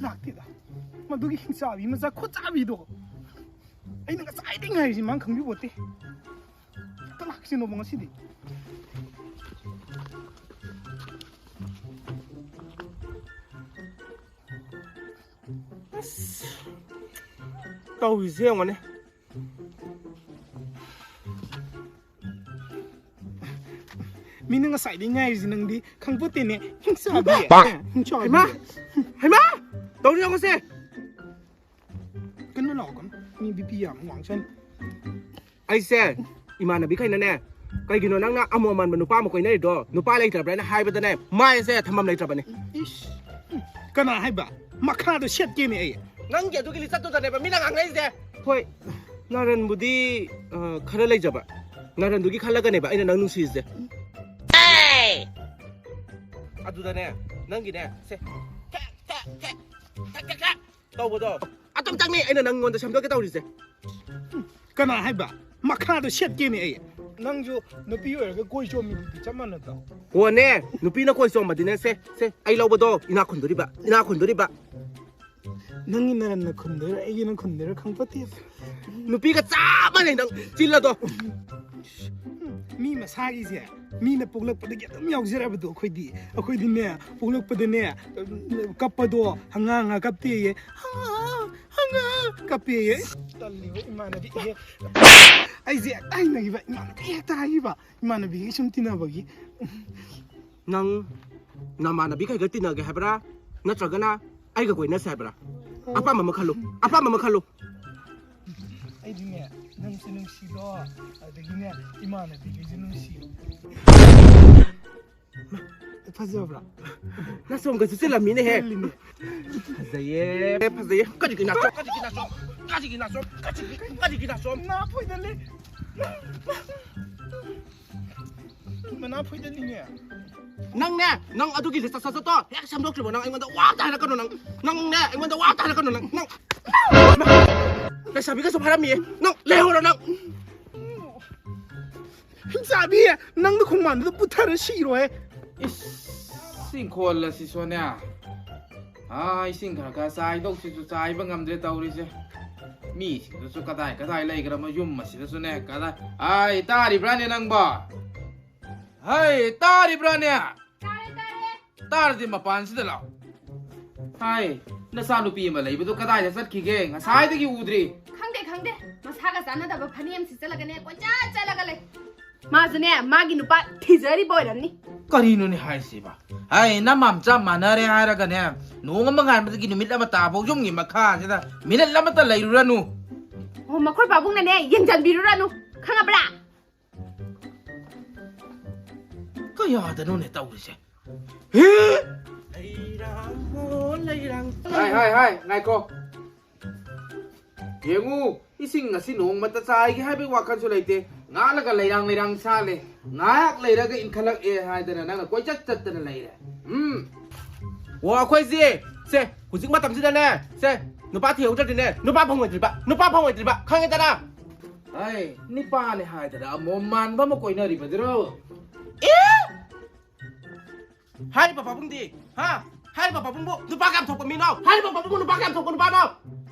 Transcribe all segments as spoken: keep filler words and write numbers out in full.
ꯂꯥꯛꯇꯦꯗ꯫ ꯃꯗꯨꯒꯤ ꯍꯤꯡꯆꯥꯕꯤ ꯃꯆꯥ ꯈꯣꯠꯆꯥꯕꯤꯗꯣ꯫ ꯑꯩꯅ ꯉꯁꯥꯏꯗꯩ ꯉꯥꯏꯔꯤꯁꯤ ꯃꯥꯅ ꯈꯪꯕꯤꯄꯣꯠꯇꯦ꯫ ꯍꯦꯛꯇ ꯂꯥꯛꯁꯤꯅꯣꯕ ꯉꯁꯤꯗꯤ꯫ ꯑꯁ, ꯇꯧꯔꯤꯁꯦ ꯌꯦꯡꯉꯣꯅꯦ꯫ ꯃꯤꯅ ꯉꯁꯥꯏꯗꯩ ꯉꯥꯏꯔꯤꯁꯤ ꯅꯪꯗꯤ ꯈꯪꯄꯣꯠꯇꯦꯅꯦ꯫ ꯍꯤꯡꯆꯥꯕꯤ꯫ ꯍꯤꯡꯆꯥꯕꯤ꯫ ꯍꯩꯃꯥ! ꯍꯩꯃꯥ! ꯇꯧꯔꯤ ꯌꯦꯡꯉꯨꯁꯦ꯫ ꯀꯟꯅ ꯂꯥꯛꯑꯣ, ꯀꯟꯅ꯫ ꯃꯤ ꯕꯤ ꯄꯤ ꯌꯥꯝ ꯋꯥꯡꯁꯟ꯫ ꯑꯩꯁꯦ ꯏꯃꯥꯟꯅꯕꯤꯈꯩꯅꯅꯦ, "ꯀꯩꯒꯤꯅꯣ ꯅꯪꯅ ꯑꯃꯣ ꯑꯃꯥꯟꯕ ꯅꯨꯄꯥ ꯑꯃ ꯀꯣꯏꯅꯔꯤꯗꯣ? ꯅꯨꯄꯥ ꯂꯩꯇ꯭ꯔꯕ꯭ꯔꯥꯅ?" ꯍꯥꯏꯕꯗꯅꯦ, ꯃꯥꯏꯁꯦ ꯊꯝꯐꯝ ꯂꯩꯇ꯭ꯔꯕꯅꯦ꯫ ꯏꯁ! ꯀꯅꯥ ꯍꯥꯏꯕ? ꯃꯈꯥꯗꯣ ꯁꯦꯠꯀꯦꯅꯦ ꯑꯩ꯫ ꯅꯪꯒꯤ ꯑꯗꯨꯒꯤ ꯂꯤꯆꯠꯇꯨꯗꯅꯦꯕ ꯃꯤꯅ ꯉꯥꯡꯅꯩꯁꯦ꯫ ꯍꯣꯏ, ꯅꯥꯔꯟꯕꯨꯗꯤ, ꯑ, ꯈꯔ ꯂꯩꯖꯕ꯫ ꯅꯥꯔꯟꯗꯨꯒꯤ ꯈꯜꯂꯒꯅꯦꯕ ꯑꯩꯅ ꯅꯪ ꯅꯨꯡꯁꯤꯔꯤꯁꯦ꯫ ꯑꯗꯨꯗꯅꯦ, ꯅꯪꯒꯤꯅꯦ, ꯁꯦ, ꯊꯦꯛ, ꯊꯦꯛ, ꯊꯦꯛ, ꯊꯦꯛ, ꯊꯦꯛ, ꯊꯦꯛ ꯇꯧꯕꯗꯣ, ꯑꯗꯨꯝꯇꯪꯅꯦ ꯑꯩꯅ ꯅꯪꯉꯣꯟꯗ ꯁꯦꯝꯗꯣꯛꯀꯦ ꯇꯧꯔꯤꯁꯦ꯫ ꯀꯅꯥ ꯍꯥꯏꯕ? ꯃꯈꯥꯗꯣ ꯁꯦꯠꯀꯦꯅꯦ ꯑꯩ꯫ ꯅꯪꯁꯨ ꯅꯨꯄꯤ ꯑꯣꯏꯔꯒ ꯀꯣꯏ ꯆꯣꯝꯃꯤꯗꯨꯗꯤ ꯆꯞ ꯃꯥꯟꯅꯗ꯭ꯔꯣ? ꯍꯣꯅꯦ, ꯅꯨꯄꯤꯅ ꯀꯣꯏ ꯆꯣꯝꯕꯗꯤꯅꯦ, ꯁꯦ, ꯁꯦ, ꯑꯩ ꯂꯧꯕꯗꯣ ꯏꯅꯥꯛ ꯈꯨꯟꯗꯣꯔꯤꯕ, ꯏꯅꯥꯛ ꯈꯨꯟꯗꯣꯔꯤꯕ꯫ ꯅꯪꯒꯤ ꯅꯔꯟꯅ ꯈꯨꯟꯗꯣꯏꯔꯥ, ꯑꯩꯒꯤꯅ ꯈꯨꯟꯗꯣꯏꯔꯥ ꯈꯪꯄꯣꯠꯇꯦ꯫ ꯅꯨꯄꯤꯒ ꯆꯞ ꯃꯥꯟꯅꯩ ꯅꯪ, ꯆꯤꯜꯂꯗꯣ꯫ ꯃꯤ ꯃꯁꯥꯒꯤꯁꯦ, ꯃꯤꯅ ꯄꯣꯛꯂꯛꯄꯗꯒꯤ ꯑꯗꯨꯝ ꯌꯥꯎꯖꯔꯕꯗꯣ ꯑꯩꯈꯣꯏꯗꯤ꯫ ꯑꯩꯈꯣꯏꯗꯤꯅꯦ, ꯄꯣꯛꯂꯛꯄꯗꯅꯦ, ꯀꯞꯄꯗꯣ, "ꯍꯉꯥ, ꯍꯉꯥ ꯀꯞꯇꯦꯌꯦ꯫ ꯍꯉꯥ, ꯍꯉꯥ ꯀꯞꯄꯦꯌꯦ"꯫ ꯇꯜꯂꯤꯕ ꯏꯃꯥꯟꯅꯕꯤ꯫ ꯑꯩꯁꯦ ꯍꯦꯛꯇ ꯍꯩꯅꯈꯤꯕ, ꯏꯃꯥꯟꯅꯕꯤ ꯍꯦꯛꯇ ꯍꯥꯏꯈꯤꯕ꯫ ꯏꯃꯥꯟꯅꯕꯤꯒꯤ ꯁꯨꯝ ꯇꯤꯟꯅꯕꯒꯤ꯫ ꯅꯪ ꯅꯃꯥꯟꯅꯕꯤꯈꯩꯒ ꯇꯤꯟꯅꯒꯦ ꯍꯥꯏꯕ꯭ꯔꯥ? ꯅꯠꯇ꯭ꯔꯒꯅ ꯑꯩꯒ ꯀꯣꯏꯅꯁꯦ ꯍꯥꯏꯕ꯭ꯔꯥ? ꯑꯄꯥꯝꯕ ꯑꯃ ꯈꯜꯂꯨ꯫ ꯑꯄꯥꯝꯕ ꯑꯃ ꯈꯜꯂꯨ꯫ ꯑꯩꯗꯤꯅꯦ, ꯅꯪꯁꯨ ꯅꯨꯡꯁꯤꯗꯣ, ꯑꯗꯒꯤꯅꯦ, ꯏꯃꯥꯟꯅꯕꯤꯈꯩꯁꯨ ꯅꯨꯡꯁꯤ꯫ ꯐꯖꯕ꯭ꯔꯥ? ꯅꯥꯆꯣꯝꯒꯁꯨ ꯆꯤꯜꯂꯝꯃꯤꯅꯦꯍꯦ꯫ ꯆꯤꯜꯂꯤꯅꯦ꯫ ꯐꯖꯩꯌꯦ, ꯐꯖꯩꯌꯦ꯫ ꯀꯔꯤꯒꯤ ꯅꯥꯆꯣꯝ? ꯀꯔꯤꯒꯤ ꯅꯥꯆꯣꯝ? ꯀꯔꯤꯒꯤ ꯅꯥꯆꯣꯝ? ꯀꯔꯤꯒꯤ, ꯀꯔꯤꯒꯤ ꯅꯥꯆꯣꯝ? ꯅꯥ ꯐꯣꯏꯗꯠꯂꯦ꯫ ꯃꯅꯥ ꯐꯣꯏꯗꯠꯂꯤꯅꯦ꯫ ꯅꯪꯅꯦ, ꯅꯪ ꯑꯗꯨꯒꯤ ꯂꯤꯁ ꯆꯠ ꯆꯠꯇꯣ ꯍꯦꯛ ꯁꯦꯝꯗꯣꯛꯇ꯭ꯔꯤꯕꯣ? ꯅꯪ ꯑꯩꯉꯣꯟꯗ ꯋꯥ ꯑꯝꯇ ꯍꯥꯏꯔꯛꯀꯅꯨ ꯅꯪ꯫ ꯅꯪꯅꯦ, ꯑꯩꯉꯣꯟꯗ ꯋꯥ ꯑꯝꯇ ꯍꯥꯏꯔꯛꯀꯅꯨ ꯅꯪ꯫ ꯅꯪ ꯂꯩꯁꯥꯕꯤꯒꯁꯨ ꯐꯥꯔꯝꯃꯤꯌꯦ꯫ ꯅꯪ ꯂꯩꯍꯧꯔꯣ ꯅꯪ꯫ ꯍꯤꯡꯆꯥꯕꯤ, ꯅꯪꯗꯣ ꯈꯣꯡꯕꯥꯟꯗꯨꯗ ꯄꯨꯊꯔ ꯁꯤꯔꯣꯍꯦ꯫ ꯏꯁ꯫ ꯏꯪꯈꯣꯜ ꯑꯁꯤꯁꯨꯅꯦ, ꯑꯥ, ꯏꯁꯤꯡ ꯈꯔ ꯈꯔ ꯆꯥꯏꯗꯧꯁꯤꯁꯨ ꯆꯥꯏꯕ ꯉꯝꯗ꯭ꯔꯦ ꯇꯧꯔꯤꯁꯦ꯫ ꯃꯤꯁꯤꯡꯗꯨꯁꯨ ꯀꯗꯥꯏ ꯀꯗꯥꯏ ꯂꯩꯈ꯭ꯔꯕ ꯌꯨꯝ ꯑꯁꯤꯗꯁꯨꯅꯦ, ꯀꯗꯥꯏ, ꯍꯥꯏ, ꯇꯥꯔꯤꯕ꯭ꯔꯥꯅꯦ ꯅꯪꯕꯣ? ꯍꯥꯏ, ꯇꯥꯔꯤꯕ꯭ꯔꯥꯅꯦ? ꯇꯥꯔꯦ, ꯇꯥꯔꯦ꯫ ꯇꯥꯔꯗꯤ ꯃꯄꯥꯟꯁꯤꯗ ꯂꯥꯛꯑꯣ꯫ ꯍꯥꯏ, ꯅꯆꯥꯅꯨꯄꯤ ꯑꯃ ꯂꯩꯕꯗꯨ ꯀꯗꯥꯏꯗ ꯆꯠꯈꯤꯒꯦ? ꯉꯁꯥꯏꯗꯒꯤ ꯎꯗ꯭ꯔꯤ꯫ ꯈꯪꯗꯦ, ꯈꯪꯗꯦ꯫ ꯃꯁꯥꯒ ꯆꯥꯟꯅꯗꯕ ꯐꯅꯦꯛ ꯑꯃ ꯁꯦꯠꯆꯜꯂꯒꯅꯦ ꯀꯣꯏꯆꯠ ꯆꯠꯂꯒ ꯂꯩ꯫ ꯃꯥꯁꯨꯅꯦ, ꯃꯥꯒꯤ ꯅꯨꯄꯥ ꯊꯤꯖꯔꯤꯕ ꯑꯣꯏꯔꯝꯅꯤ꯫ ꯀꯔꯤꯅꯣꯅꯦ ꯍꯥꯏꯁꯤꯕ? ꯍꯥꯏ, ꯅꯃꯥꯝꯆꯥ ꯃꯥꯟꯅꯔꯦ ꯍꯥꯏꯔꯒꯅꯦ, ꯅꯣꯡ ꯑꯃ ꯉꯥꯟꯕꯗꯒꯤ ꯅꯨꯃꯤꯠ ꯑꯃ ꯇꯥꯐꯥꯎ ꯌꯨꯝꯒꯤ ꯃꯈꯥꯁꯤꯗ ꯃꯤꯅꯠ ꯑꯃꯠꯇ ꯂꯩꯔꯨꯔꯅꯨ꯫ ꯑꯣ, ꯃꯈꯣꯏ ꯄꯥꯕꯨꯡꯅꯅꯦ, ꯌꯦꯡꯁꯤꯟꯕꯤꯔꯨꯔꯅꯨ, ꯈꯪꯉꯕ꯭ꯔꯥ? ꯀꯌꯥꯗꯅꯣꯅꯦ ꯇꯧꯔꯤꯁꯦ? ꯍꯦ! ꯂꯩꯔꯥꯡꯒꯣ, ꯂꯩꯔꯥꯡ-, ꯍꯥꯏ, ꯍꯥꯏ, ꯍꯥꯏ, ꯉꯥꯏꯈꯣ꯫ ꯌꯦꯡꯉꯨ, ꯏꯁꯤꯡ ꯑꯁꯤ ꯅꯣꯡꯃꯇ ꯆꯥꯏꯒꯦ ꯍꯥꯏꯕꯒꯤ ꯋꯥꯈꯜꯁꯨ ꯂꯩꯇꯦ꯫ ꯉꯥꯛꯂꯒ ꯂꯩꯔꯥꯡ ꯂꯩꯔꯥꯡ ꯁꯥꯠꯂꯦ, ꯉꯥꯏꯍꯥꯛ ꯂꯩꯔꯒ ꯏꯟꯈꯠꯂꯛꯑꯦ ꯍꯥꯏꯗꯅ ꯅꯪꯅ ꯀꯣꯏꯆꯠ ꯆꯠꯇꯅ ꯂꯩꯔꯦ꯫ ꯎꯝ꯫ ꯑꯣ, ꯑꯩꯈꯣꯏꯁꯦ, ꯁꯦ, ꯍꯧꯖꯤꯛ ꯃꯇꯝꯁꯤꯗꯅꯦ, ꯁꯦ, ꯅꯨꯄꯥ ꯊꯤꯍꯧꯗ꯭ꯔꯗꯤꯅꯦ, ꯅꯨꯄꯥ ꯐꯪꯉꯣꯏꯗ꯭ꯔꯤꯕ, ꯅꯨꯄꯥ ꯐꯪꯉꯣꯏꯗ꯭ꯔꯤꯕ, ꯈꯪꯉꯦꯗꯅ? ꯍꯩ, ꯅꯤꯄꯥꯅꯦ ꯍꯥꯏꯗꯅ ꯑꯃꯣꯝ ꯃꯥꯟꯕ ꯑꯃ ꯀꯣꯏꯅꯔꯤꯕꯗꯨꯔꯣ? ꯑꯦ? ꯍꯥꯏꯔꯤꯕ ꯄꯥꯕꯨꯡꯗꯤ, ꯍꯥ? ꯍꯥꯏꯔꯤꯕ ꯄꯥꯕꯨꯡꯕꯨ ꯅꯨꯄꯥ ꯀꯌꯥꯝ ꯊꯣꯛꯄ ꯃꯤꯅꯣ? ꯍꯥꯏꯔꯤꯕ ꯄꯥꯕꯨꯡꯕꯨ ꯅꯨꯄꯥ ꯀꯌꯥꯝ ꯊꯣꯛꯄ ꯅꯨꯄꯥꯅꯣ?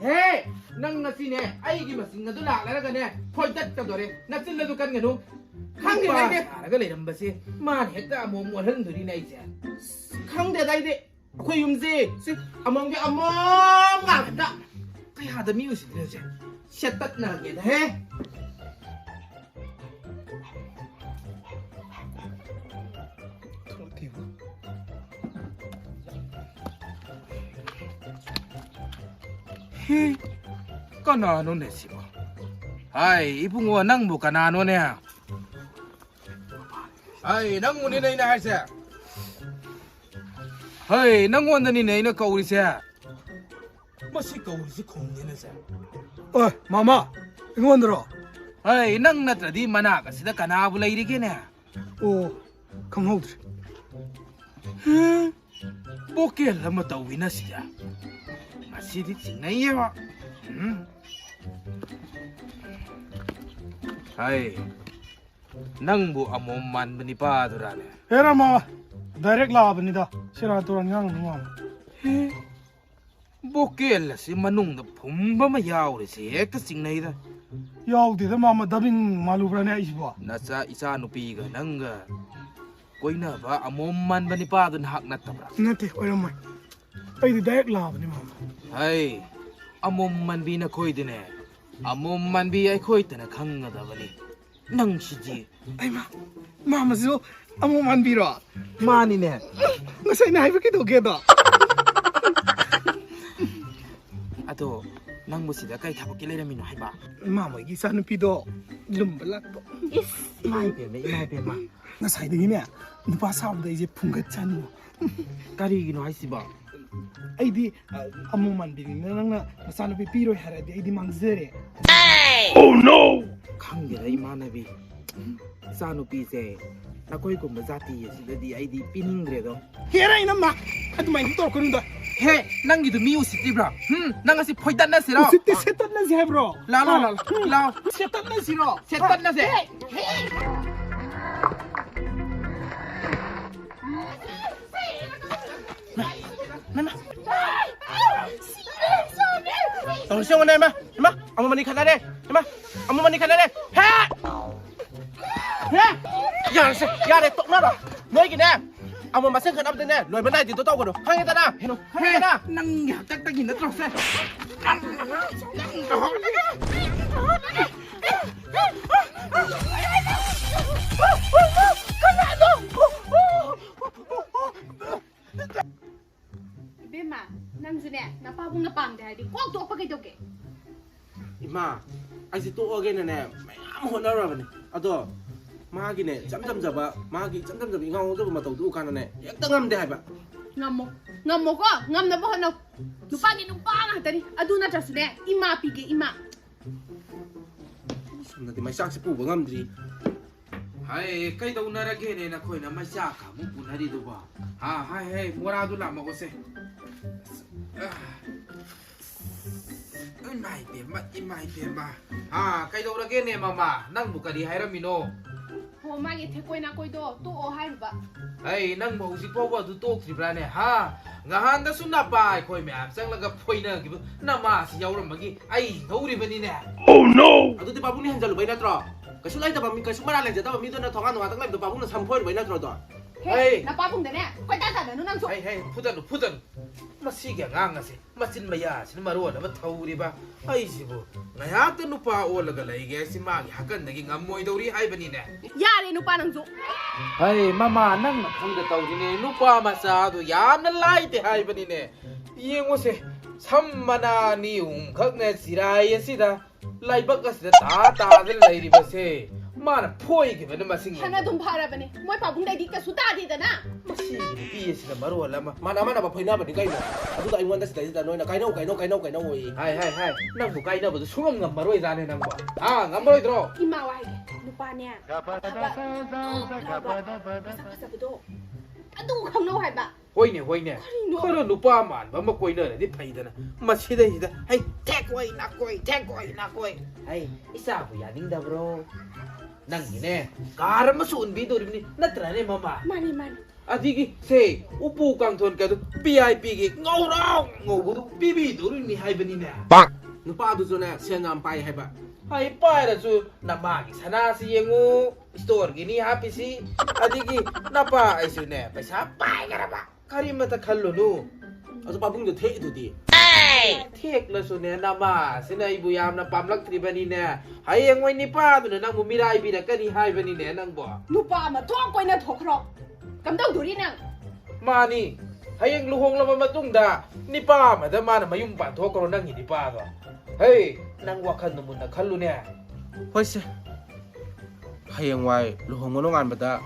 ꯍꯦ! ꯅꯪ ꯉꯁꯤꯅꯦ, ꯑꯩꯒꯤ ꯃꯁꯤꯡ ꯑꯗꯨ ꯂꯥꯛꯂꯔꯒꯅꯦ, ꯐꯣꯏꯗꯠꯀꯗꯣꯔꯦ꯫ ꯅꯆꯤꯟ ꯑꯗꯨ ꯀꯟꯒꯅꯨ꯫ ꯈꯪꯗꯦ, ꯅꯨꯄꯥ ꯈꯪꯗꯦ꯫ ꯁꯥꯔꯒ ꯂꯩꯔꯝꯕꯁꯦ, ꯃꯥꯅ ꯍꯦꯛꯇ ꯑꯃꯣꯝ ꯑꯣꯜꯍꯟꯗꯣꯔꯤꯅꯦ ꯑꯩꯁꯦ꯫ ꯈꯪꯗꯦꯗ ꯑꯩꯗꯤ꯫ ꯑꯩꯈꯣꯏ ꯌꯨꯝꯁꯦ, ꯁꯤ ꯑꯃꯣꯝꯒꯤ ꯑꯃꯣꯝ ꯉꯥꯛꯇ꯫ ꯀꯌꯥꯗ ꯃꯤ ꯎꯁꯤꯠꯇ꯭ꯔꯤꯅꯣ ꯁꯦ? ꯁꯦꯠꯇꯠꯅꯔꯒꯦꯗ ꯍꯦ꯫ ꯍꯤ, ꯀꯅꯥꯅꯣꯅꯦ ꯁꯤꯕꯣ? ꯍꯥꯏ, ꯏꯕꯨꯡꯉꯣ, ꯅꯪꯕꯨ ꯀꯅꯥꯅꯣꯅꯦ? ꯍꯥꯏ, ꯅꯪꯕꯨꯅꯤꯅꯦ ꯑꯩꯅ ꯍꯥꯏꯁꯦ꯫ ꯍꯩ, ꯅꯪꯉꯣꯟꯗꯅꯤꯅꯦ ꯑꯩꯅ ꯀꯧꯔꯤꯁꯦ꯫ ꯃꯁꯤ ꯀꯧꯔꯤꯁꯤ ꯈꯨꯝꯗꯦꯅꯦ ꯁꯦ꯫ ꯑꯣꯏ, ꯃꯥꯃ, ꯑꯩꯉꯣꯟꯗꯔꯣ? ꯍꯩ, ꯅꯪ ꯅꯠꯇ꯭ꯔꯗꯤ ꯃꯅꯥꯛ ꯑꯁꯤꯗ ꯀꯅꯥꯕꯨ ꯂꯩꯔꯤꯒꯦꯅꯦ? ꯑꯣ, ꯈꯪꯍꯧꯗ꯭ꯔꯦ꯫ ꯍꯦ, ꯚꯣꯀꯦꯜ ꯑꯃ ꯇꯧꯋꯤꯅ ꯁꯤꯗ꯫ ꯃꯁꯤꯗꯤ ꯆꯤꯡꯅꯩꯌꯦꯕ꯫ ꯎꯝ꯫ ꯍꯩ, ꯅꯪꯕꯨ ꯑꯃꯣꯝ ꯃꯥꯟꯕ ꯅꯤꯄꯥꯗꯨꯔꯥꯅꯦ? ꯍꯦꯔꯥ ꯃꯥꯃ, Direct ꯂꯥꯛꯑꯕꯅꯤꯗ, ꯁꯦꯔꯥꯟ ꯇꯨꯔꯥꯟ ꯉꯥꯡꯒꯅꯨ ꯃꯥꯃ꯫ ꯍꯦ, ꯚꯣꯀꯦꯜ ꯑꯁꯤ ꯃꯅꯨꯡꯗ ꯐꯨꯝꯕ ꯑꯃ ꯌꯥꯎꯔꯤꯁꯦ ꯍꯦꯛꯇ ꯆꯤꯡꯅꯩꯗ꯫ ꯌꯥꯎꯗꯦꯗ ꯃꯥꯃ, dubbing ꯃꯥꯜꯂꯨꯕ꯭ꯔꯥꯅꯦ ꯑꯩꯁꯤꯕꯣ? ꯅꯆꯥ ꯏꯆꯥ ꯅꯨꯄꯤꯒ ꯅꯪꯒ ꯀꯣꯏꯅꯕ ꯑꯃꯣꯝ ꯃꯥꯟꯕ ꯅꯤꯄꯥꯗꯨ ꯅꯍꯥꯛ ꯅꯠꯇꯕ꯭ꯔꯥ? ꯅꯠꯇꯦ, ꯑꯣꯏꯔꯝꯃꯣꯏ꯫ ꯑꯩꯗꯤ direct ꯂꯥꯛꯑꯕꯅꯤ ꯃꯥꯃ꯫ ꯍꯩ, ꯑꯃꯣꯝ ꯃꯥꯟꯕꯤ ꯅꯈꯣꯏꯗꯤꯅꯦ, ꯑꯃꯣꯝ ꯃꯥꯟꯕꯤ ꯑꯩꯈꯣꯏꯇꯅ ꯈꯪꯒꯗꯕꯅꯤ꯫ ꯅꯪꯁꯤꯗꯤ꯫ ꯑꯩꯃ, ꯃꯥꯃꯁꯨ ꯑꯃꯣꯝ ꯃꯥꯟꯕꯤꯔꯣ? ꯃꯥꯅꯤꯅꯦ꯫ ꯉꯁꯥꯏꯅ ꯍꯥꯏꯕ ꯀꯩꯗꯧꯒꯦꯗꯣ? ꯑꯗꯣ, ꯅꯪꯕꯨ ꯁꯤꯗ ꯀꯩ ꯊꯕꯛꯀꯤ ꯂꯩꯔꯝꯃꯤꯅꯣ ꯍꯥꯏꯕ? ꯃꯥꯃꯒꯤ ꯏꯆꯥꯅꯨꯄꯤꯗꯣ ꯂꯨꯝꯕ ꯂꯥꯛꯄ꯫ ꯏꯁ, ꯏꯃꯥ ꯏꯕꯦꯝꯃ, ꯏꯃꯥ ꯏꯕꯦꯝꯃ꯫ ꯉꯁꯥꯏꯗꯒꯤꯅꯦ, ꯅꯨꯄꯥ ꯁꯥꯕꯗ ꯑꯩꯁꯦ ꯐꯨꯡꯒꯠ ꯆꯥꯅꯤꯡꯕ꯫ ꯀꯔꯤꯒꯤꯅꯣ ꯍꯥꯏꯁꯤꯕꯣ? ꯑꯩꯗꯤ, ꯑ, ꯑꯃꯣꯝ ꯃꯥꯟꯕꯤꯅꯤꯅ ꯅꯪꯅ ꯅꯆꯥꯅꯨꯄꯤ ꯄꯤꯔꯣꯏ ꯍꯥꯏꯔꯗꯤ ꯑꯩꯗꯤ ꯃꯥꯡꯖꯔꯦ꯫ Oh no! ꯈꯪꯗꯦꯗ ꯏꯃꯥꯟꯅꯕꯤ, ꯏꯆꯥꯅꯨꯄꯤꯁꯦ ꯅꯈꯣꯏꯒꯨꯝꯕ ꯖꯥꯇꯤ ꯑꯁꯤꯗꯗꯤ ꯑꯩꯗꯤ ꯄꯤꯅꯤꯡꯗ꯭ꯔꯦꯗꯣ꯫ ꯍꯦꯔꯥ ꯏꯅꯝꯃ! ꯑꯗꯨꯃꯥꯏꯅ ꯇꯧꯔꯛꯀꯅꯨꯗ꯫ ꯍꯦ, ꯅꯪꯒꯤꯗꯨ ꯃꯤ ꯎꯁꯤꯠꯇ꯭ꯔꯤꯕ꯭ꯔꯥ? ꯍꯝ? ꯅꯪ ꯑꯁꯤ ꯐꯣꯏꯗꯠꯅꯁꯤꯔꯣ? ꯎꯁꯤꯠꯇꯦ, ꯁꯦꯠꯇꯠꯅꯁꯤ ꯍꯥꯏꯕ꯭ꯔꯣ? ꯂꯥꯎ, ꯂꯥꯎ, ꯂꯥꯎ, ꯍꯝ? ꯂꯥꯎ꯫ ꯁꯦꯠꯇꯠꯅꯁꯤꯔꯣ? ꯁꯦꯠꯇꯠꯅꯁꯦ꯫ ꯍꯦ, ꯍꯦ꯫ ꯅ, ꯅ, ꯅ꯫ ꯇꯧꯔꯤꯁꯦ ꯌꯦꯡꯉꯨꯅꯦ, ꯏꯃꯥ, ꯏꯃꯥ, ꯑꯃꯣꯝ ꯑꯅꯤ ꯈꯠꯅꯔꯦ, ꯏꯃꯥ, ꯑꯃꯣꯝ ꯑꯅꯤ ꯈꯠꯅꯔꯦ꯫ ꯍꯦ! ꯍꯦ! ꯌꯥꯔꯦꯁꯦ, ꯌꯥꯔꯦ, ꯇꯣꯛꯅꯔꯣ꯫ ꯅꯣꯏꯒꯤꯅꯦ, ꯑꯃꯣꯝ ꯃꯁꯦꯟ ꯈꯠꯅꯕꯗꯅꯦ, ꯂꯣꯏꯕ ꯅꯥꯏꯗꯦꯗꯣ ꯇꯧꯒꯅꯨ꯫ ꯈꯪꯉꯦꯗꯅ? ꯈꯪꯉꯦꯗꯅ? ꯅꯪꯒꯤ ꯍꯥꯛꯇꯛꯇꯒꯤ ꯅꯠꯇ꯭ꯔꯣꯁꯦ? ꯀꯅꯥꯅꯣ? ꯏꯕꯦꯝꯃ, ꯅꯪꯁꯨꯅꯦ, ꯅꯄꯥꯕꯨꯡꯅ ꯄꯥꯝꯗꯦ ꯍꯥꯏꯔꯗꯤ ꯀꯣꯛ ꯇꯣꯛꯄ ꯀꯩꯗꯧꯒꯦ? ꯏꯃꯥ, ꯑꯩꯁꯦ ꯇꯣꯛꯑꯒꯦꯅꯅꯦ ꯃꯌꯥꯝ ꯍꯣꯠꯅꯔꯨꯔꯕꯅꯦ꯫ ꯑꯗꯣ ꯃꯥꯒꯤꯅꯦ ꯏꯆꯝ ꯆꯝꯖꯕ, ꯃꯥꯒꯤ ꯏꯆꯝ ꯆꯝꯖꯕ ꯏꯉꯥꯎ ꯉꯥꯎꯖꯕ ꯃꯇꯧꯗꯨ ꯎ ꯀꯥꯟꯗꯅꯦ ꯍꯦꯛꯇ ꯉꯝꯗꯦ ꯍꯥꯏꯕ꯫ ꯉꯝꯃꯣ, ꯉꯝꯃꯣꯀꯣ, ꯉꯝꯅꯕ ꯍꯣꯠꯅꯧ꯫ ꯅꯨꯄꯥꯗꯤ ꯅꯨꯄꯥ ꯉꯥꯛꯇꯅꯤ꯫ ꯑꯗꯨ ꯅꯠꯇ꯭ꯔꯁꯨꯅꯦ, ꯏꯃꯥ ꯄꯤꯒꯦ, ꯏꯃꯥ꯫ ꯁꯣꯝꯗꯗꯤ ꯃꯩꯆꯥꯛꯁꯦ ꯄꯨꯕ ꯉꯝꯗ꯭ꯔꯤ꯫ ꯍꯥꯏ, ꯀꯩꯗꯧꯅꯔꯒꯦꯅꯦ ꯅꯈꯣꯏꯅ ꯃꯩꯆꯥꯛꯀ ꯑꯃꯨꯛ ꯄꯨꯅꯔꯤꯗꯨꯕꯣ? ꯍꯥ, ꯍꯥꯏ, ꯍꯥꯏ, ꯃꯣꯔꯥꯗꯨ ꯂꯥꯝꯃꯛꯑꯣꯁꯦ꯫ ꯑꯁ, ꯑ, ꯏꯃꯥ ꯏꯕꯦꯝꯃ, ꯏꯃꯥ ꯏꯕꯦꯝꯃ꯫ ꯍꯥ, ꯀꯩꯗꯧꯔꯒꯦꯅꯦ ꯃꯃꯥ? ꯅꯪꯕꯨ ꯀꯔꯤ ꯍꯥꯏꯔꯝꯃꯤꯅꯣ? ꯍꯣ, ꯑꯣ, ꯃꯥꯒꯤ ꯊꯦꯛꯀꯣꯏ ꯅꯥꯀꯣꯏꯗꯣ ꯇꯣꯛꯑꯣ ꯍꯥꯏꯔꯤꯕ꯫ ꯑꯩ ꯅꯪꯕꯨ ꯍꯧꯖꯤꯛ ꯐꯥꯎꯕ ꯑꯗꯨ ꯇꯣꯛꯇ꯭ꯔꯤꯕ꯭ꯔꯥꯅꯦ? ꯍꯥ? ꯉꯍꯥꯟꯗꯁꯨ ꯅꯄꯥ ꯑꯩꯈꯣꯏ ꯃꯌꯥꯝ ꯆꯪꯂꯒ ꯐꯣꯏꯅꯈꯤꯕ ꯅꯃꯥꯁꯤ ꯌꯥꯎꯔꯝꯕꯒꯤ ꯑꯩ ꯍꯧꯔꯤꯕꯅꯤꯅꯦ꯫ Oh no! ꯑꯗꯨꯗꯤ ꯄꯥꯕꯨꯡꯅ ꯍꯦꯟꯖꯜꯂꯨꯕꯩ ꯅꯠꯇ꯭ꯔꯣ? ꯀꯩꯁꯨ ꯂꯩꯇꯕ ꯃꯤ, ꯀꯩꯁꯨ ꯃꯔꯥꯜ ꯂꯩꯖꯗꯕ ꯃꯤꯗꯨꯅ ꯊꯣꯡꯒꯥꯟ ꯅꯨꯡꯉꯥꯟ ꯂꯩꯕꯗꯣ ꯄꯥꯕꯨꯡꯅ ꯁꯝ ꯐꯣꯏꯔꯨꯕꯩ ꯅꯠꯇ꯭ꯔꯣ ꯑꯗꯣ? ꯍꯦ, ꯍꯩ! ꯅꯄꯥꯕꯨꯡꯗꯅꯦ ꯀꯣꯏꯇꯥ ꯇꯥꯗꯅꯨ ꯅꯪꯁꯨ꯫ ꯍꯩ, ꯍꯩ, ꯐꯨꯗꯠꯂꯨ, ꯐꯨꯗꯠꯂꯨ꯫ ꯃꯁꯤꯒꯤ ꯑꯉꯥꯡ ꯑꯁꯤ ꯃꯆꯤꯟ ꯃꯌꯥꯁꯤꯅ ꯃꯔꯣꯟ ꯑꯃ ꯊꯧꯔꯤꯕ꯫ ꯑꯩꯁꯤꯕꯨ ꯉꯥꯏꯍꯥꯛꯇ ꯅꯨꯄꯥ ꯑꯣꯜꯂꯒ ꯂꯩꯒꯦ ꯍꯥꯏꯁꯤ ꯃꯥꯒꯤ ꯍꯥꯀꯟꯗꯒꯤ ꯉꯝꯃꯣꯏꯗꯧꯔꯤ ꯍꯥꯏꯕꯅꯤꯅꯦ꯫ ꯌꯥꯔꯦ ꯅꯨꯄꯥ ꯅꯪꯁꯨ꯫ ꯍꯩ, ꯃꯃꯥ, ꯅꯪꯅ ꯈꯪꯗ ꯇꯧꯔꯤꯅꯦ꯫ ꯅꯨꯄꯥ ꯃꯆꯥꯗꯨ ꯌꯥꯝꯅ ꯂꯥꯏꯗꯦ ꯍꯥꯏꯕꯅꯤꯅꯦ꯫ ꯌꯦꯡꯉꯨꯁꯦ, ꯁꯝ ꯃꯅꯥ ꯑꯅꯤ ꯑꯍꯨꯝꯈꯛꯅ ꯆꯤꯔꯥꯏ ꯑꯁꯤꯗ, ꯂꯥꯏꯕꯛ ꯑꯁꯤꯗ ꯇꯥ ꯇꯥꯗꯅ ꯂꯩꯔꯤꯕꯁꯦ ꯃꯥꯅ ꯐꯣꯏꯈꯤꯕꯅ ꯃꯁꯤꯡ ꯐꯅ ꯌꯥꯝ ꯑꯗꯨꯝ ꯐꯔꯕꯅꯦ꯫ ꯃꯣꯏ ꯄꯥꯕꯨꯡꯗꯩꯗꯤ ꯀꯩꯁꯨ ꯇꯥꯗꯦꯗꯅ꯫ ꯃꯁꯤꯒꯤ ꯅꯨꯄꯤ ꯑꯁꯤꯅ ꯃꯔꯣꯜ ꯑꯃ꯫ ꯃꯥꯅ ꯑꯃꯅ ꯑꯃ ꯐꯣꯏꯅꯕꯅꯤ ꯀꯩꯅꯣ? ꯑꯗꯨꯒ ꯑꯩꯉꯣꯟꯗ ꯁꯤꯗꯩꯁꯤꯗ ꯅꯣꯏꯅ "ꯀꯥꯏꯅꯧ, ꯀꯥꯏꯅꯧ, ꯀꯥꯏꯅꯧ, ꯀꯥꯏꯅꯧ" ꯑꯣꯏꯌꯦ꯫ ꯍꯥꯏ, ꯍꯥꯏ, ꯍꯥꯏ꯫ ꯅꯪꯕꯨ ꯀꯥꯏꯅꯕꯗꯨ ꯁꯨꯡꯉꯝ ꯉꯝꯃꯔꯣꯏꯗꯥꯅꯦ ꯅꯪꯕꯣ꯫ ꯍꯥ, ꯉꯝꯃꯔꯣꯏꯗ꯭ꯔꯣ? ꯏꯃꯥ ꯋꯥ ꯍꯥꯏꯒꯦ꯫ ꯅꯨꯄꯥꯅꯦ꯫ ꯑꯐꯕ, ꯂꯥꯎꯕ, ꯃꯁꯛ ꯐꯖꯕꯗꯣ꯫ ꯑꯗꯨ ꯈꯪꯅꯧ ꯍꯥꯏꯕ꯫ ꯍꯣꯏꯅꯦ, ꯍꯣꯏꯅꯦ꯫ ꯀꯔꯤꯅꯣ? ꯈꯔ ꯅꯨꯄꯥ ꯃꯥꯟꯕ ꯑꯃ ꯀꯣꯏꯅꯔꯗꯤ ꯐꯩꯗꯅ꯫ ꯃꯁꯤꯗꯩꯁꯤꯗ, "ꯍꯩ, ꯊꯦꯛ ꯑꯣꯏ ꯅꯥꯀꯣꯏ, ꯊꯦꯛ ꯑꯣꯏ ꯅꯥꯀꯣꯏ꯫ ꯍꯩ, ꯏꯆꯥꯕꯨ ꯌꯥꯅꯤꯡꯗꯕ꯭ꯔꯣ? ꯅꯪꯒꯤꯅꯦ, ꯀꯥꯔ ꯑꯃꯁꯨ ꯎꯟꯕꯤꯗꯣꯔꯤꯕꯅꯤ, ꯅꯠꯇ꯭ꯔꯅꯦ, ꯃꯃꯥ?" ꯃꯥꯅꯤ, ꯃꯥꯅꯤ꯫ ꯑꯗꯒꯤ, ꯁꯦ, ꯎꯄꯨ ꯀꯥꯡꯊꯣꯟ ꯀꯗꯨ ꯚꯤ ꯑꯥꯏ ꯄꯤꯒꯤ ꯉꯧꯔꯥꯎ ꯉꯧꯕꯗꯨ ꯄꯤꯕꯤꯗꯣꯔꯤꯕꯅꯤ ꯍꯥꯏꯕꯅꯤꯅꯦ꯫ ꯅꯨꯄꯥꯗꯨꯁꯨꯅꯦ, ꯁꯦꯟ ꯌꯥꯝ ꯄꯥꯏ ꯍꯥꯏꯕ꯫ ꯍꯩ, ꯄꯥꯏꯔꯁꯨ ꯅꯃꯥꯒꯤ ꯁꯅꯥꯁꯤ ꯌꯦꯡꯉꯨ, ꯏꯁꯇꯣꯔꯒꯤꯅꯤ ꯍꯥꯞꯄꯤꯁꯤ꯫ ꯑꯗꯒꯤ ꯅꯄꯥ ꯑꯩꯁꯨꯅꯦ, ꯄꯩꯁꯥ ꯄꯥꯏꯈ꯭ꯔꯕ꯫ ꯀꯔꯤꯃꯇ ꯈꯜꯂꯨꯅꯨ꯫ ꯑꯗꯨ ꯄꯥꯕꯨꯡꯗꯣ ꯊꯦꯛꯏꯗꯨꯗꯤ꯫ ꯊꯦꯛꯂꯁꯨꯅꯦ, ꯅꯃꯥꯁꯤꯅ ꯑꯩꯕꯨ ꯌꯥꯝꯅ ꯄꯥꯝꯂꯛꯇ꯭ꯔꯤꯕꯅꯤꯅꯦ꯫ ꯍꯌꯦꯡꯋꯥꯏ ꯅꯤꯄꯥꯗꯨꯅ ꯅꯪꯕꯨ ꯃꯤꯔꯥꯏꯕꯤꯔꯛꯀꯅꯤ ꯍꯥꯏꯕꯅꯤꯅꯦ ꯅꯪꯕꯣ꯫ ꯅꯨꯄꯥ ꯑꯃ ꯊꯣꯛ ꯀꯣꯏꯅ ꯊꯣꯛꯈ꯭ꯔꯣ꯫ ꯀꯝꯗꯧꯗꯣꯔꯤ ꯅꯪ? ꯃꯥꯅꯤ꯫ ꯍꯌꯦꯡ ꯂꯨꯍꯣꯡꯂꯕ ꯃꯇꯨꯡꯗ ꯅꯤꯄꯥ ꯑꯃꯗ ꯃꯥꯅ ꯃꯌꯨꯝ ꯄꯥꯟꯊꯣꯛꯈ꯭ꯔꯣ, ꯅꯪꯒꯤ ꯅꯤꯄꯥꯗꯣ꯫ ꯍꯦ, ꯅꯪ ꯋꯥꯈꯜꯗꯨ ꯃꯨꯟꯅ ꯈꯜꯂꯨꯅꯦ꯫ ꯍꯣꯏꯁꯦ꯫ ꯍꯌꯦꯡꯋꯥꯏ ꯂꯨꯍꯣꯡꯕ ꯅꯣꯡꯉꯥꯟꯕꯗ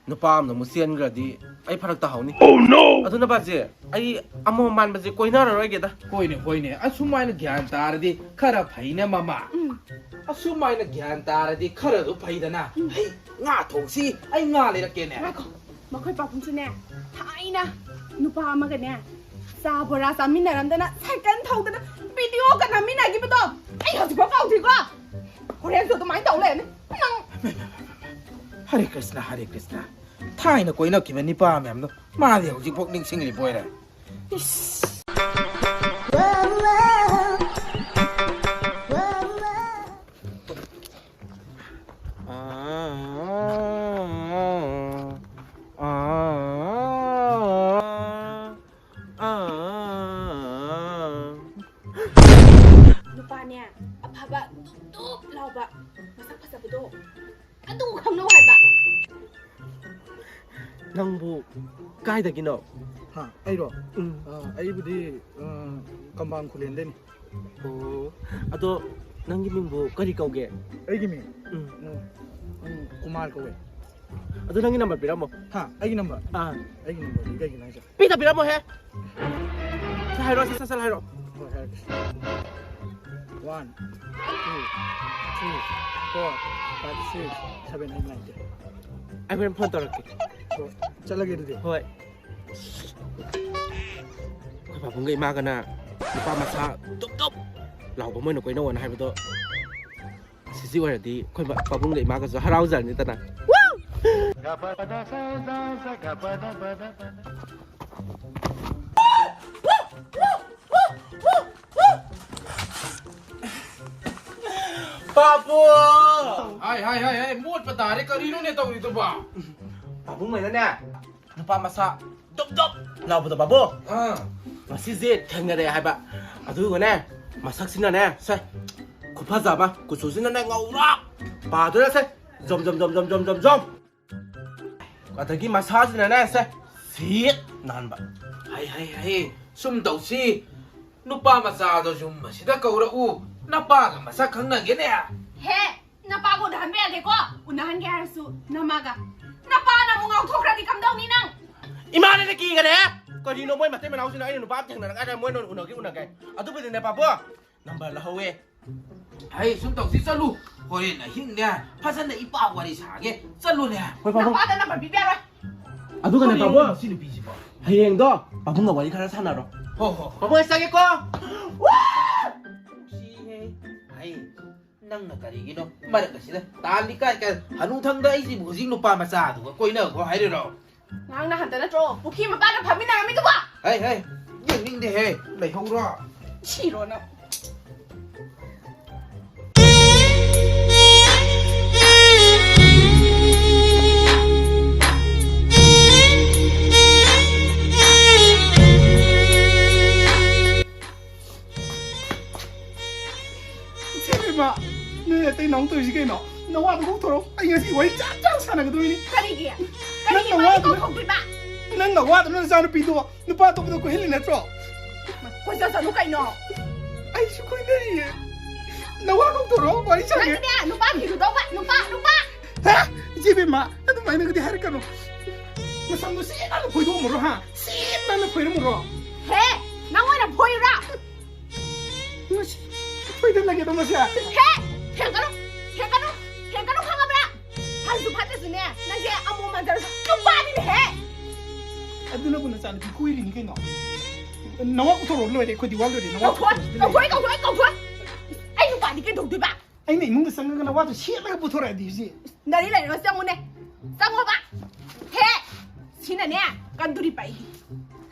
ꯅꯨꯄꯥ ꯑꯃꯗ ꯑꯃꯨꯛ ꯆꯦꯟꯈ꯭ꯔꯗꯤ ꯑꯩ ꯐꯔꯛ ꯇꯥꯍꯧꯅꯤ꯫ Oh no! ꯑꯗꯨꯅ ꯕꯥꯖꯤ, ꯑꯩ ꯑꯃꯣꯝ ꯃꯥꯟꯕꯁꯦ ꯀꯣꯏꯅꯔꯔꯣꯏꯒꯦꯗ꯫ ꯍꯣꯏꯅꯦ, ꯍꯣꯏꯅꯦ, ꯑꯁꯨꯃꯥꯏꯅ ꯒ꯭ꯌꯥꯟ ꯇꯥꯔꯗꯤ ꯈꯔ ꯐꯩꯅꯦ, ꯃꯃꯥ꯫ ꯎꯝ꯫ ꯑꯁꯨꯃꯥꯏꯅ ꯒ꯭ꯌꯥꯟ ꯇꯥꯔꯗꯤ ꯈꯔꯁꯨ ꯐꯩꯗꯅ꯫ ꯎꯝ꯫ ꯑꯩ ꯉꯥ ꯊꯣꯡꯁꯤ, ꯑꯩ ꯉꯥ ꯂꯩꯔꯛꯀꯦꯅꯦ꯫ ꯉꯥꯏꯈꯣ, ꯃꯈꯣꯏ ꯄꯥꯕꯨꯡꯁꯨꯅꯦ, ꯊꯥꯏꯅ ꯅꯨꯄꯥ ꯑꯃꯒꯅꯦ ꯆꯥ ꯕꯣꯔꯥ ꯆꯥꯃꯤꯟꯅꯔꯝꯗꯅ ꯁꯥꯏꯀꯜ ꯊꯧꯗꯅ ꯚꯤꯗꯤꯑꯣꯒ ꯅꯝꯃꯤꯟꯅꯈꯤꯕꯗꯣ ꯑꯩ ꯍꯧꯖꯤꯛꯐꯥꯎ ꯀꯥꯎꯗ꯭ꯔꯤꯀꯣ꯫ ꯍꯣꯔꯦꯟꯁꯨ ꯑꯗꯨꯃꯥꯏꯅ ꯇꯧ ꯂꯩꯔꯅꯤ ꯅꯪ꯫ ꯍꯔꯦ ꯀ꯭ꯔꯤꯁꯅ, ꯍꯔꯦ ꯀ꯭ꯔꯤꯁꯅ꯫ ꯊꯥꯏꯅ ꯀꯣꯏꯅꯈꯤꯕ ꯅꯤꯄꯥ ꯃꯌꯥꯝꯗꯣ ꯃꯥꯗꯤ ꯍꯧꯖꯤꯛꯐꯥꯎ ꯅꯤꯡꯁꯤꯡꯂꯤꯕ ꯑꯣꯏꯔꯦ꯫ ꯏꯁ꯫ ꯅꯨꯄꯥꯅꯦ, ꯑꯐꯕ ꯇꯨꯞ ꯇꯨꯞ ꯂꯥꯎꯕ, ꯃꯁꯛ ꯐꯖꯕꯗꯣ, ꯑꯗꯨ ꯈꯪꯅꯧ ꯍꯥꯏꯕ꯫ ꯅꯪꯕꯨ ꯀꯥꯏꯗꯒꯤꯅꯣ? ꯍꯥ, ꯑꯩꯔꯣ? ꯎꯝ꯫ ꯑ, ꯑꯩꯕꯨꯗꯤ, ꯑ, ꯀꯝꯕꯥꯡ ꯈꯨꯂꯦꯟꯗꯩꯅꯤ꯫ ꯑꯣ, ꯑꯗꯣ ꯅꯪꯒꯤ ꯃꯤꯡꯕꯨ ꯀꯔꯤ ꯀꯧꯒꯦ? ꯑꯩꯒꯤ ꯃꯤꯡ? ꯎꯝ꯫ ꯎꯝ, ꯎꯝ, ꯀꯨꯃꯥꯔ ꯀꯧꯋꯦ꯫ ꯑꯗꯨ ꯅꯪꯒꯤ ꯅꯝꯕꯔ ꯄꯤꯔꯝꯃꯣ꯫ ꯍꯥ? ꯑꯩꯒꯤ ꯅꯝꯕꯔ? ꯑꯥ꯫ ꯑꯩꯒꯤ ꯅꯝꯕꯔꯗꯤ ꯀꯩꯒꯤꯅꯣ ꯍꯥꯏꯁꯦ? ꯄꯤꯗ ꯄꯤꯔꯝꯃꯣꯍꯦ꯫ ꯁꯠ ꯍꯥꯏꯔꯣ, ꯁꯠ, ꯁꯠ, ꯁꯠ ꯍꯥꯏꯔꯣ꯫ ꯍꯣꯏ, ꯍꯥꯏꯔꯒꯦ꯫ One, two, three, four, five, six, seven, eight, nine, ten꯫ ꯑꯩ ꯍꯣꯔꯦꯟ ꯐꯣꯟ ꯇꯧꯔꯛꯀꯦ꯫ ꯍꯣꯏ, ꯆꯠꯂꯒꯦ ꯑꯗꯨꯗꯤ꯫ ꯍꯣꯏ꯫ ꯑꯩꯈꯣꯏ ꯄꯥꯕꯨꯡꯒ ꯏꯃꯥꯒꯅ ꯅꯨꯄꯥ ꯃꯁꯥ ꯗꯨꯞ ꯗꯨꯞ ꯂꯥꯎꯕ ꯃꯣꯏꯅ ꯀꯣꯏꯅꯧꯅ ꯍꯥꯏꯕꯗꯣ ꯁꯤꯁꯤ ꯑꯣꯏꯔꯗꯤ ꯑꯩꯈꯣꯏ ꯕ-, ꯄꯥꯕꯨꯡꯒ ꯏꯃꯥꯒꯁꯨ ꯍꯔꯥꯎꯖꯔꯅꯤꯗꯅ꯫ ꯄꯥꯕꯨꯡ! ꯍꯥꯏ, ꯍꯥꯏ, ꯍꯥꯏ, ꯍꯥꯏ, ꯃꯣꯠꯄ ꯇꯥꯔꯦ꯫ ꯀꯔꯤꯅꯣꯅꯦ ꯇꯧꯔꯤꯗꯨꯕꯣ? ꯄꯥꯕꯨꯡ ꯍꯣꯏꯅꯅꯦ, ꯅꯨꯄꯥ ꯃꯁꯥ ꯗꯨꯞ ꯗꯨꯞ ꯂꯥꯎꯕꯗꯣ ꯄꯥꯕꯨꯡ꯫ ꯑꯥ꯫ ꯉꯁꯤꯁꯦ ꯊꯦꯡꯅꯔꯦ ꯍꯥꯏꯕ꯫ ꯑꯗꯨꯒꯅꯦ, ꯃꯁꯛꯁꯤꯅꯅꯦ, ꯁꯦ, ꯈꯨꯐꯖ ꯑꯃ, ꯀꯨꯆꯨꯁꯤꯅꯅꯦ ꯉꯧꯔꯣꯛ, ꯄꯥꯗꯨꯅ ꯁꯦ, ꯖꯣꯝ, ꯖꯣꯝ, ꯖꯣꯝ꯫ ꯑꯗꯒꯤ ꯃꯁꯥꯁꯤꯅꯅꯦ, ꯁꯦ, ꯁꯤꯠ ꯅꯥꯟꯕ꯫ ꯍꯩ, ꯍꯩ, ꯍꯩ, ꯁꯨꯝ ꯇꯧꯁꯤ꯫ ꯅꯨꯄꯥ ꯃꯆꯥꯗꯣ ꯌꯨꯝ ꯑꯁꯤꯗ ꯀꯧꯔꯛꯎ꯫ ꯅꯄꯥꯒ ꯃꯁꯛ ꯈꯪꯅꯒꯦꯅꯦ꯫ ꯍꯦ, ꯅꯄꯥꯒ ꯎꯅꯍꯟꯕ ꯌꯥꯗꯦꯀꯣ꯫ ꯎꯅꯍꯟꯒꯦ ꯍꯥꯏꯔꯁꯨ ꯅꯃꯥꯒ꯫ ꯅꯄꯥꯅ ꯑꯃꯨꯛ ꯉꯥꯎꯊꯣꯛꯈ꯭ꯔꯗꯤ ꯀꯝꯗꯧꯅꯤ ꯅꯪ? ꯏꯃꯥꯅ ꯀꯤꯒꯅꯦ꯫ ꯀꯔꯤꯅꯣ ꯃꯣꯏ ꯃꯇꯩ ꯃꯅꯥꯎꯁꯤꯅ ꯑꯩꯅ ꯅꯨꯄꯥ ꯊꯦꯡꯅꯔꯀꯥꯟꯗ ꯃꯣꯏꯅ ꯎꯅꯒꯦ ꯎꯅꯒꯦ꯫ ꯑꯗꯨꯕꯨꯗꯤꯅꯦ ꯄꯥꯕꯨꯡ, ꯅꯝꯕꯔ ꯂꯧꯍꯧꯋꯦ꯫ ꯍꯩ, ꯁꯨꯝ ꯇꯧꯁꯤ, ꯆꯠꯂꯨ꯫ ꯍꯣꯔꯦꯟ ꯑꯍꯤꯡꯅꯦ, ꯐꯖꯅ ꯏꯄꯥ ꯋꯥꯔꯤ ꯁꯥꯒꯦ꯫ ꯆꯠꯂꯨꯅꯦ꯫ ꯍꯣꯏ, ꯄꯥꯕꯨꯡ꯫ ꯅꯄꯥꯗ ꯅꯝꯕꯔ ꯄꯤꯕ ꯌꯥꯔꯣꯏ꯫ ꯑꯗꯨꯒꯅꯦ, ꯀꯔꯤꯅꯣ ꯄꯥꯕꯨꯡ, ꯁꯤ ꯅꯨꯄꯤꯁꯤꯕꯣ? ꯍꯌꯦꯡꯗꯣ ꯄꯥꯕꯨꯡꯒ ꯋꯥꯔꯤ ꯈꯔ ꯁꯥꯟꯅꯔꯣ꯫ ꯍꯣ, ꯍꯣ, ꯍꯣ꯫ ꯄꯥꯕꯨꯡ, ꯑꯩ ꯆꯪꯉꯦꯀꯣ꯫ ꯅꯨꯡꯁꯤꯍꯦ꯫ ꯍꯩ꯫ ꯅꯪꯅ ꯀꯔꯤꯒꯤꯅꯣ ꯃꯔꯛ ꯑꯁꯤꯗ ꯇꯥꯜꯂꯤ ꯀꯥꯏ ꯀꯥꯏ? ꯍꯅꯨꯊꯪꯗ ꯑꯩꯁꯤꯕꯨ ꯍꯧꯖꯤꯛ ꯅꯨꯄꯥ ꯃꯆꯥꯗꯨꯒ ꯀꯣꯏꯅꯒꯣ ꯍꯥꯏꯔꯤꯔꯣ? ꯉꯔꯥꯡ ꯅꯍꯥꯟꯇ ꯅꯠꯇ꯭ꯔꯣ ꯄꯨꯈ꯭ꯔꯤ ꯃꯄꯥꯟꯗ ꯐꯝꯃꯤꯟꯅꯔꯝꯃꯤꯗꯨꯕꯣ? ꯍꯩ, ꯍꯩ, ꯌꯦꯡꯅꯤꯡꯗꯦꯍꯦ, ꯂꯩꯍꯧꯔꯣ꯫ ꯁꯤꯔꯣ ꯅꯪ꯫ ꯏꯕꯦꯝꯃ, ꯅꯣꯏ ꯑꯇꯩ ꯅꯥꯎ ꯇꯧꯔꯤꯁꯤ ꯀꯩꯅꯣ? ꯅꯋꯥꯗꯣ ꯀꯧꯊꯣꯔꯛꯑꯣ꯫ ꯑꯩ ꯉꯁꯤ ꯋꯥꯔꯤ ꯖꯥꯠ ꯖꯥꯠ ꯁꯥꯟꯅꯒꯗꯣꯏꯅꯤ꯫ ꯀꯔꯤꯒꯤ? ꯅꯪ ꯀꯔꯤꯒꯤ ꯅꯋꯥꯗꯨꯅ ꯃꯥꯗꯤ ꯀꯧꯊꯣꯛꯇꯣꯏꯕ? ꯅꯪ ꯅꯋꯥꯗꯨꯅ ꯅꯆꯥꯅꯨꯄꯤꯗꯣ ꯅꯨꯄꯥ ꯑꯇꯣꯞꯄꯗ ꯀꯣꯏꯍꯜꯂꯤ ꯅꯠꯇ꯭ꯔꯣ? ꯀꯣꯏꯆꯠ ꯆꯠꯂꯨ ꯀꯩꯅꯣ? ꯑꯩꯁꯨ ꯀꯣꯏꯅꯔꯤꯌꯦ꯫ ꯅꯋꯥ ꯀꯧꯊꯣꯔꯛꯑꯣ, ꯋꯥꯔꯤ ꯁꯥꯒꯦ꯫ ꯅꯪꯁꯨꯅꯦ, ꯅꯨꯄꯥ ꯊꯤꯔꯨꯗꯧꯕ, ꯅꯨꯄꯥ, ꯅꯨꯄꯥ! ꯍꯦ? ꯏꯆꯦ ꯕꯦꯝꯃ, ꯑꯗꯨꯃꯥꯏꯅꯒꯗꯤ ꯍꯥꯏꯔꯛꯀꯅꯨ꯫ ꯅꯁꯝꯗꯣ ꯁꯤꯠ ꯅꯥꯟꯅ ꯐꯣꯏꯗꯣꯛꯑꯝꯃꯨꯔꯣ, ꯍꯥ? ꯁꯤꯠ ꯅꯥꯟꯅ ꯐꯣꯏꯔꯝꯃꯨꯔꯣ? ꯍꯦ! ꯅꯪ ꯑꯣꯏꯅ ꯐꯣꯏꯔꯨꯔꯣ? ꯃꯁꯤ ꯐꯣꯏꯗꯠꯂꯒꯦꯗ ꯃꯁꯦ꯫ ꯍꯦ! ꯊꯦꯡꯒꯅꯨ! ꯊꯦꯡꯒꯅꯨ! ꯊꯦꯡꯒꯅꯨ ꯈꯪꯉꯕ꯭ꯔꯥ? ꯐꯁꯨ ꯐꯠꯇ꯭ꯔꯁꯨꯅꯦ, ꯅꯪꯁꯦ ꯑꯃꯣꯝ ꯃꯥꯟꯖꯔꯁꯨ ꯅꯨꯄꯥꯅꯤꯅꯦꯍꯦ! ꯑꯗꯨꯅꯕꯨ ꯅꯆꯥꯅꯨꯄꯤ ꯀꯣꯏꯔꯤꯅꯤ ꯀꯩꯅꯣ꯫ ꯅꯋꯥ ꯄꯨꯊꯣꯔꯛꯑꯣ ꯂꯣꯏꯔꯦ, ꯑꯩꯈꯣꯏꯗꯤ ꯋꯥ ꯂꯣꯏꯔꯦ, ꯅꯋꯥ ꯀꯧꯊꯣꯛ, ꯄꯨꯊꯣꯔꯛꯑꯣ ꯁꯤꯗ ꯂꯩꯔꯦ꯫ ꯀꯧꯊꯣꯛ, ꯀꯧꯊꯣꯛ, ꯀꯧꯊꯣꯛ! ꯑꯩ ꯅꯨꯄꯥꯗꯤ ꯀꯩꯗꯧꯗꯣꯏꯕ? ꯑꯩꯅ ꯏꯃꯨꯡꯗ ꯆꯪꯉꯒ ꯅꯋꯥꯗꯣ ꯁꯦꯠꯂꯒ ꯄꯨꯊꯣꯔꯛꯑꯗꯤ ꯍꯧꯖꯤꯛ꯫ ꯅꯔꯤ ꯂꯩꯔꯒ ꯆꯪꯉꯨꯅꯦ꯫ ꯆꯪꯉꯣꯕ꯫ ꯍꯦ! ꯁꯤꯅꯅꯦ, ꯀꯟꯗꯨꯔꯤ ꯄꯥꯏꯗꯤ꯫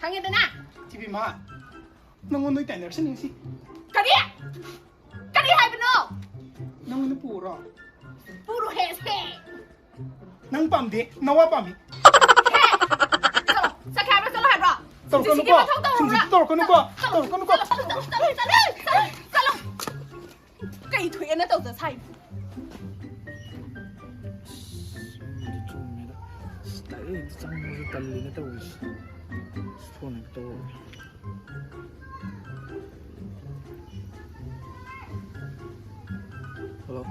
ꯈꯪꯉꯦꯗꯅ? ꯏꯆꯦ ꯕꯦꯝꯃ, ꯅꯪꯉꯣꯟꯗ ꯑꯣꯏ ꯇꯥꯏꯅꯔꯁꯅꯤ ꯉꯁꯤ꯫ ꯀꯔꯤ? ꯀꯔꯤ ꯍꯥꯏꯕꯅꯣ? ꯅꯪꯉꯣꯟꯗ ꯄꯨꯔꯣ? ꯄꯨꯔꯣ ꯍꯦ, ꯁꯦ꯫ ꯅꯪ ꯄꯥꯝꯗꯦ, ꯅꯋꯥ ꯄꯥꯝꯃꯤ꯫ ꯍꯦ! ꯆꯠꯂꯣ, ꯆꯠꯈ꯭ꯔꯦ ꯍꯥꯏꯕ꯭ꯔꯣ, ꯆꯠꯂꯣ ꯍꯥꯏꯕ꯭ꯔꯣ? ꯇꯧꯔꯛꯀꯅꯨꯀꯣ, ꯁꯤꯒꯤ ꯃꯊꯧ ꯇꯧꯔꯨꯕ꯭ꯔꯥ? ꯁꯨꯝꯁꯤꯠꯇꯤ ꯇꯧꯔꯛꯀꯅꯨꯀꯣ, ꯆꯠꯂꯣ, ꯇꯧꯔꯛꯀꯅꯨꯀꯣ꯫ ꯆꯠꯂꯣ, ꯆꯠꯂꯣ, ꯆꯠꯂꯣ, ꯆꯠꯂꯣ, ꯆꯠꯂꯣ, ꯆꯠꯂꯣ꯫ ꯀꯩ ꯊꯣꯛꯑꯦꯅ ꯇꯧꯖ ꯁꯥꯏ? ꯑꯁ, ꯆꯨꯝꯃꯤꯗ꯫ ꯑꯁ, ꯂꯥꯏꯔꯤꯛ ꯆꯪꯕꯁꯨ ꯇꯜꯂꯤꯅ ꯇꯧꯔꯤꯁꯦ꯫ ꯑꯁ, ꯐꯣꯟ ꯍꯦꯛ ꯇꯧꯔꯒꯦ꯫ ꯍꯜꯂꯣ꯫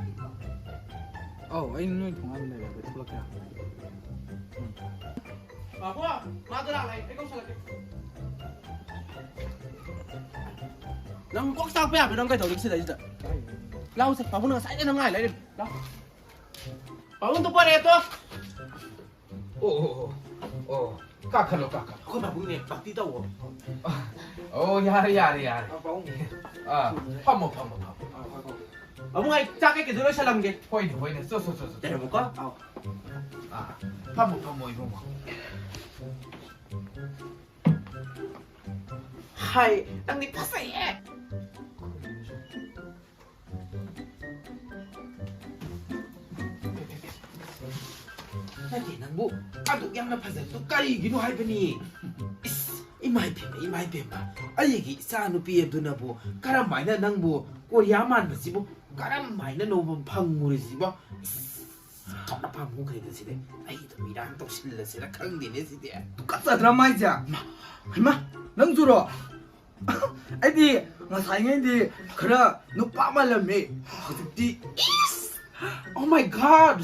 ꯑꯧ, ꯑꯩ ꯅꯣꯏ ꯊꯣꯡꯒꯥꯟꯗ ꯂꯩꯔꯦ, ꯑꯩꯈꯣꯏ ꯊꯣꯛꯂꯛꯀꯦ꯫ ꯎꯝ꯫ ꯄꯥꯕꯣ, ꯃꯥꯗꯣ ꯂꯥꯛꯂꯦ, ꯑꯩ ꯀꯧꯁꯜꯂꯛꯀꯦ꯫ ꯅꯪ ꯀꯣꯛ ꯆꯥꯛꯄ ꯌꯥꯕ꯭ꯔꯥ? ꯅꯪ ꯀꯩꯗꯧꯔꯤꯒꯦ ꯁꯤꯗꯩꯁꯤꯗ? ꯂꯥꯎꯁꯦ, ꯄꯥꯕꯨꯡꯅ ꯉꯁꯥꯏꯗꯩ ꯅꯪ ꯉꯥꯏ ꯂꯩꯔꯤꯝ꯫ ꯂꯥꯎ꯫ ꯄꯥꯕꯨꯡ, ꯇꯨ ꯄꯣꯔꯛꯑꯦ, ꯇꯨ꯫ ꯑꯣ, ꯑꯣ, ꯑꯣ, ꯑꯣ꯫ ꯀꯥꯈꯠꯂꯣ, ꯀꯥꯈꯠꯂꯣ꯫ ꯑꯩꯈꯣꯏ ꯄꯥꯕꯨꯡꯅꯦ, ꯄꯥꯔꯇꯤ ꯇꯧꯋꯣ꯫ ꯑꯣ, ꯌꯥꯔꯦ, ꯌꯥꯔꯦ, ꯌꯥꯔꯦ꯫ ꯑ, ꯄꯥꯕꯨꯡ꯫ ꯑꯥ, ꯐꯝꯃꯣ, ꯐꯝꯃꯣ, ꯐꯝꯃꯣ꯫ ꯑ, ꯍꯣꯏ, ꯍꯣꯏ꯫ ꯑꯃꯨꯛ ꯑꯩ ꯆꯥꯛ ꯀꯩꯀꯩꯗꯣ ꯂꯣꯏꯁꯜꯂꯝꯒꯦ꯫ ꯍꯣꯏꯅꯦ, ꯍꯣꯏꯅꯦ, ꯆꯣ, ꯆꯣ, ꯆꯣ, ꯆꯣ꯫ ꯂꯩꯔꯝꯃꯨꯀꯣ꯫ ꯑꯥꯎ꯫ ꯑꯥ, ꯐꯝꯃꯣ, ꯐꯝꯃꯣ, ꯏꯕꯨꯡꯉꯣ꯫ ꯍꯥꯏ, ꯅꯪꯗꯤ ꯐꯖꯩꯌꯦ꯫ ꯅꯠꯇꯦ, ꯅꯪꯕꯨ ꯑꯗꯨꯛ ꯌꯥꯝꯅ ꯐꯖꯕꯗꯨ ꯀꯔꯤꯒꯤꯅꯣ ꯍꯥꯏꯕꯅꯤ? ꯏꯁ, ꯏꯃꯥ ꯏꯕꯦꯝꯃ, ꯏꯃꯥ ꯏꯕꯦꯝꯃ, ꯑꯩꯒꯤ ꯏꯆꯥ ꯅꯨꯄꯤ ꯑꯗꯨꯅꯕꯨ ꯀꯔꯝ ꯍꯥꯏꯅ ꯅꯪꯕꯨ ꯀꯣꯔꯤꯌꯥ ꯃꯥꯟꯕꯁꯤꯕꯨ ꯀꯔꯝ ꯍꯥꯏꯅ ꯅꯣꯡꯃ ꯐꯪꯉꯨꯔꯤꯁꯤꯕꯣ? ꯏꯁ, ꯊꯣꯛꯅ ꯄꯥꯝꯃꯨꯈ꯭ꯔꯦꯗ ꯁꯤꯗꯤ꯫ ꯑꯩꯗꯣ ꯏꯔꯥꯡ ꯇꯧꯁꯤꯜꯂꯁꯤꯔ ꯈꯪꯗꯦꯅꯦ ꯁꯤꯗꯤ꯫ ꯇꯨꯀꯠꯆꯗ꯭ꯔꯥ ꯃꯥꯏꯁꯦ? ꯃꯥ, ꯍꯩꯃꯥ, ꯅꯪꯁꯨꯔꯣ? ꯑꯩꯗꯤ ꯉꯁꯥꯏꯉꯩꯗꯤ ꯈꯔ ꯅꯨꯄꯥ ꯃꯥꯜꯂꯝꯃꯦ, ꯍꯧꯖꯤꯛꯇꯤ ꯏꯁ! Oh my God!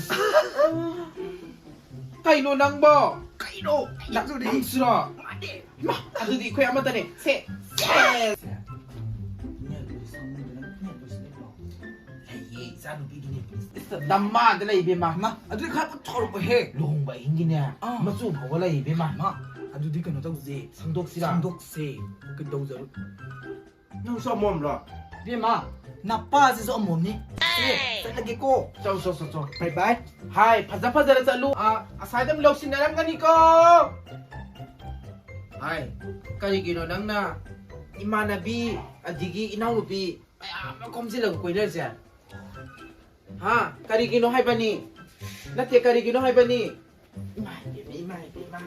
ꯀꯩꯅꯣ ꯅꯪꯕꯣ? ꯀꯩꯅꯣ? ꯅꯪꯁꯨꯅꯦ? ꯅꯪꯁꯨꯔꯣ? ꯃꯥꯅꯦ꯫ ꯃꯥ, ꯑꯗꯨꯗꯤ ꯑꯩꯈꯣꯏ ꯑꯃꯠꯇꯅꯦ꯫ ꯁꯦ, ꯁꯦ! ꯂꯩꯌꯦ, ꯏꯆꯥꯅꯨꯄꯤꯒꯤꯅꯦ꯫ ꯏꯁ, ꯗꯃꯥꯗ ꯂꯩ, ꯏꯕꯦꯝꯃ꯫ ꯃꯥ, ꯑꯗꯨꯗꯤ ꯈꯔ ꯊꯧꯔꯛꯑꯣꯍꯦ꯫ ꯂꯨꯍꯣꯡꯕ ꯑꯍꯤꯡꯒꯤꯅꯦ, ꯑꯥ꯫ ꯃꯆꯨ ꯐꯥꯎꯕ ꯂꯩ, ꯏꯕꯦꯝꯃ꯫ ꯃꯥ, ꯑꯗꯨꯗꯤ ꯀꯩꯅꯣ ꯇꯧꯁꯦ꯫ ꯁꯪꯗꯣꯛꯁꯤꯔꯥ? ꯁꯪꯗꯣꯛꯁꯦ꯫ ꯀꯩꯗꯧꯖꯔꯨ? ꯅꯪꯁꯨ ꯑꯃꯣꯝꯂꯣ? ꯏꯕꯦꯝꯃ, ꯅꯄꯥꯁꯤꯁꯨ ꯑꯃꯣꯝꯅꯤ꯫ ꯁꯦ, ꯆꯠꯂꯒꯦꯀꯣ꯫ ꯆꯧ, ꯆꯧ, ꯆꯧ, ꯆꯧ꯫ Bye bye꯫ ꯍꯥꯏ, ꯐꯖ ꯐꯖꯅ ꯆꯠꯂꯨ꯫ ꯑꯥ, ꯑꯁꯥꯏꯗ ꯑꯃꯨꯛ ꯂꯧꯁꯤꯟꯅꯔꯝꯒꯅꯤꯀꯣ꯫ ꯍꯥꯏ, ꯀꯔꯤꯒꯤꯅꯣ ꯅꯪꯅ ꯏꯃꯥꯟꯅꯕꯤ ꯑꯗꯒꯤ ꯏꯅꯥꯎꯅꯨꯄꯤ ꯃꯌꯥꯝ ꯑꯃ ꯈꯣꯝꯖꯤꯜꯂꯒ ꯀꯣꯏꯅꯔꯤꯁꯦ? ꯍꯥ? ꯀꯔꯤꯒꯤꯅꯣ ꯍꯥꯏꯕꯅꯤ? ꯅꯠꯇꯦ, ꯀꯔꯤꯒꯤꯅꯣ ꯍꯥꯏꯕꯅꯤ? ꯏꯃꯥ ꯏꯕꯦꯝꯃ, ꯏꯃꯥ ꯏꯕꯦꯝꯃ꯫